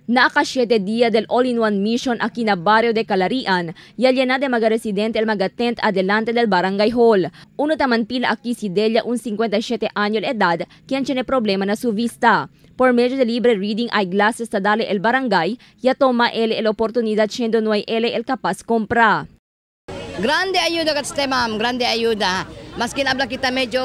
Naaka 7 día del All-in-One Mission aquí na barrio de Calarian, yalya de mga residente el mga tent adelante del Barangay Hall. Uno taman pila aquí si Delia, un 57 años de edad, quien tiene problema na su vista. Por medio de libre reading eyeglasses tadale el barangay, ya toma él el oportunidad siendo no hay él el capaz compra. Grande ayuda kat ma'am, grande ayuda. Maskin habla kita medyo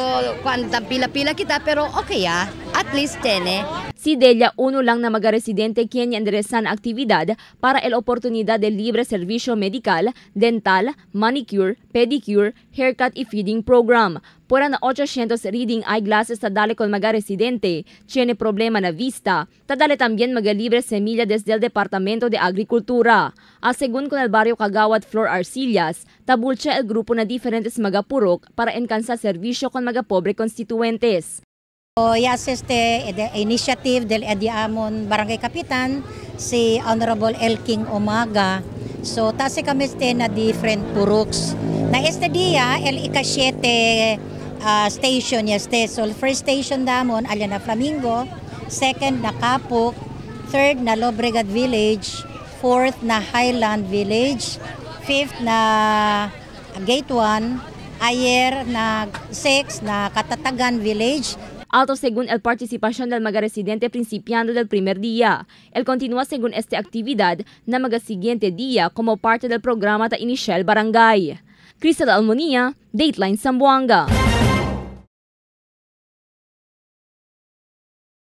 pila-pila kita, pero okay ah, at least 10 eh. Si Delia, uno lang na mga residente quien enderezan actividad para el oportunidad de libre servicio medical, dental, manicure, pedicure, haircut y feeding program. Pura na 800 reading eyeglasses tadale con mga residente, tiene problema na vista. Tadale también mga libre semilla desde el Departamento de Agricultura. A según con el barrio Kagawad Flor Arcillas, tabulcha el grupo na diferentes mga purok para encansa servicio con mga pobre constituentes. So, yes, este initiative del Ediamon Barangay Kapitan, si Honorable Elking Omaga. So, tasi kami este na different puroks. Na este dia, el ika-7 station este. So, first station damon, alya na Flamingo, second na Kapuk, third na Lobregat Village, fourth na Highland Village, fifth na Gate 1, ayer na 6 na Katatagan Village. Alto según el participación del mga residente principiando del primer día. El continúa según esta actividad na mga siguiente día como parte del programa ta inicial barangay. Crystal Almonia, Dateline Zamboanga.